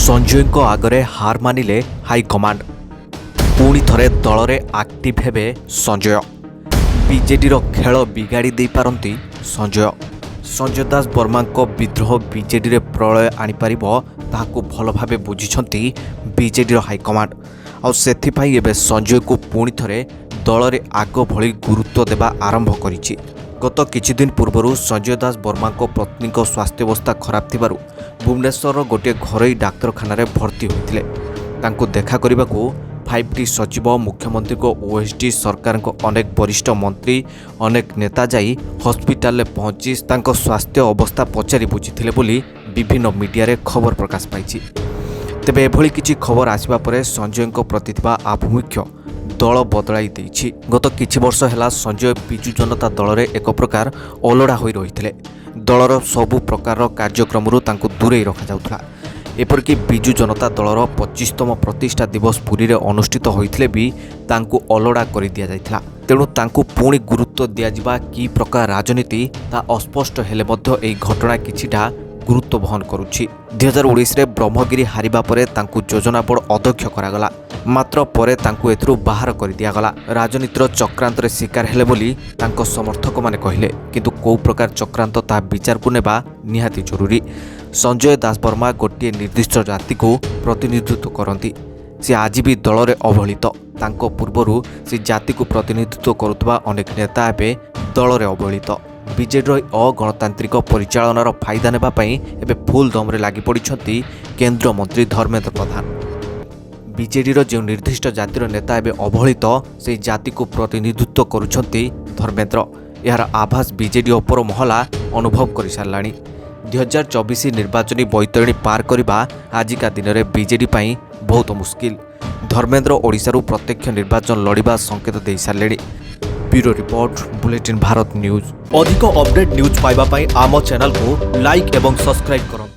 ସଞ୍ଜୟଙ୍କ ଆଗରେ ହାର ମାନିଲେ ହାଇକମାଣ୍ଡ। ପୁଣି ଥରେ ଦଳରେ ଆକ୍ଟିଭ ହେବେ ସଞ୍ଜୟ। ବିଜେଡିର ଖେଳ ବିଗାଡ଼ି ଦେଇପାରନ୍ତି ସଞ୍ଜୟ। ସଞ୍ଜୟ ଦାସ ବର୍ମାଙ୍କ ବିଦ୍ରୋହ ବିଜେଡିରେ ପ୍ରଳୟ ଆଣିପାରିବ, ତାହାକୁ ଭଲ ଭାବେ ବୁଝିଛନ୍ତି ବିଜେଡିର ହାଇକମାଣ୍ଡ। ଆଉ ସେଥିପାଇଁ ଏବେ ସଞ୍ଜୟକୁ ପୁଣି ଥରେ ଦଳରେ ଆଗ ଭଳି ଗୁରୁତ୍ୱ ଦେବା ଆରମ୍ଭ କରିଛି। ଗତ କିଛିଦିନ ପୂର୍ବରୁ ସଞ୍ଜୟ ଦାସ ବର୍ମାଙ୍କ ପତ୍ନୀଙ୍କ ସ୍ୱାସ୍ଥ୍ୟାବସ୍ଥା ଖରାପ ଥିବାରୁ ଭୁବନେଶ୍ୱରର ଗୋଟିଏ ଘରୋଇ ଡାକ୍ତରଖାନାରେ ଭର୍ତ୍ତି ହୋଇଥିଲେ। ତାଙ୍କୁ ଦେଖା କରିବାକୁ 5ଟି ସଚିବ, ମୁଖ୍ୟମନ୍ତ୍ରୀଙ୍କ ଓଏସ୍ଡି, ସରକାରଙ୍କ ଅନେକ ବରିଷ୍ଠ ମନ୍ତ୍ରୀ, ଅନେକ ନେତା ଯାଇ ହସ୍ପିଟାଲରେ ପହଞ୍ଚି ତାଙ୍କ ସ୍ୱାସ୍ଥ୍ୟ ଅବସ୍ଥା ପଚାରି ବୁଝିଥିଲେ ବୋଲି ବିଭିନ୍ନ ମିଡିଆରେ ଖବର ପ୍ରକାଶ ପାଇଛି। ତେବେ ଏଭଳି କିଛି ଖବର ଆସିବା ପରେ ସଞ୍ଜୟଙ୍କ ପ୍ରତି ଥିବା ଆଭିମୁଖ୍ୟ ଦଳ ବଦଳାଇ ଦେଇଛି। ଗତ କିଛି ବର୍ଷ ହେଲା ସଞ୍ଜୟ ବିଜୁ ଜନତା ଦଳରେ ଏକ ପ୍ରକାର ଅଲୋଡ଼ା ହୋଇ ରହିଥିଲେ। ଦଳର ସବୁ ପ୍ରକାରର କାର୍ଯ୍ୟକ୍ରମରୁ ତାଙ୍କୁ ଦୂରେଇ ରଖାଯାଉଥିଲା। ଏପରିକି ବିଜୁ ଜନତା ଦଳର 25ତମ ପ୍ରତିଷ୍ଠା ଦିବସ ପୁରୀରେ ଅନୁଷ୍ଠିତ ହୋଇଥିଲେ ବି ତାଙ୍କୁ ଅଲୋଡ଼ା କରିଦିଆଯାଇଥିଲା। ତେଣୁ ତାଙ୍କୁ ପୁଣି ଗୁରୁତ୍ୱ ଦିଆଯିବା କି ପ୍ରକାର ରାଜନୀତି, ତାହା ଅସ୍ପଷ୍ଟ ହେଲେ ମଧ୍ୟ ଏହି ଘଟଣା କିଛିଟା ଗୁରୁତ୍ୱ ବହନ କରୁଛି। 2019ରେ ବ୍ରହ୍ମଗିରି ହାରିବା ପରେ ତାଙ୍କୁ ଯୋଜନା ବୋର୍ଡ ଅଧ୍ୟକ୍ଷ କରାଗଲା, ମାତ୍ର ପରେ ତାଙ୍କୁ ଏଥିରୁ ବାହାର କରିଦିଆଗଲା। ରାଜନୀତିର ଚକ୍ରାନ୍ତରେ ଶିକାର ହେଲେ ବୋଲି ତାଙ୍କ ସମର୍ଥକମାନେ କହିଲେ। କିନ୍ତୁ କେଉଁ ପ୍ରକାର ଚକ୍ରାନ୍ତ, ତାହା ବିଚାରକୁ ନେବା ନିହାତି ଜରୁରୀ। ସଞ୍ଜୟ ଦାସବର୍ମା ଗୋଟିଏ ନିର୍ଦ୍ଦିଷ୍ଟ ଜାତିକୁ ପ୍ରତିନିଧିତ୍ୱ କରନ୍ତି। ସେ ଆଜି ବି ଦଳରେ ଅବହେଳିତ। ତାଙ୍କ ପୂର୍ବରୁ ସେ ଜାତିକୁ ପ୍ରତିନିଧିତ୍ୱ କରୁଥିବା ଅନେକ ନେତା ଏବେ ଦଳରେ ଅବହେଳିତ। ବିଜେଡିର ଅଗଣତାନ୍ତ୍ରିକ ପରିଚାଳନାର ଫାଇଦା ନେବା ପାଇଁ ଏବେ ଫୁଲ୍ ଦମରେ ଲାଗିପଡ଼ିଛନ୍ତି କେନ୍ଦ୍ରମନ୍ତ୍ରୀ ଧର୍ମେନ୍ଦ୍ର ପ୍ରଧାନ। ବିଜେଡିର ଯେଉଁ ନିର୍ଦ୍ଦିଷ୍ଟ ଜାତିର ନେତା ଏବେ ଅବହେଳିତ, ସେହି ଜାତିକୁ ପ୍ରତିନିଧିତ୍ୱ କରୁଛନ୍ତି ଧର୍ମେନ୍ଦ୍ର। ଏହାର ଆଭାସ ବିଜେଡି ଉପର ମହଲା ଅନୁଭବ କରିସାରିଲାଣି। 2024 ନିର୍ବାଚନୀ ବୈତରଣୀ ପାର କରିବା ଆଜିକା ଦିନରେ ବିଜେଡି ପାଇଁ ବହୁତ ମୁସ୍କିଲ। ଧର୍ମେନ୍ଦ୍ର ଓଡ଼ିଶାରୁ ପ୍ରତ୍ୟକ୍ଷ ନିର୍ବାଚନ ଲଢ଼ିବା ସଂକେତ ଦେଇସାରିଲେଣି। Bureau report, bulletin Bharat news. ଅଧିକ ଅପଡେଟ୍ ନ୍ୟୁଜ୍ ପାଇବା ପାଇଁ ଆମ ଚ୍ୟାନେଲକୁ ଲାଇକ୍ ଏବଂ ସବସ୍କ୍ରାଇବ୍ କରନ୍ତୁ।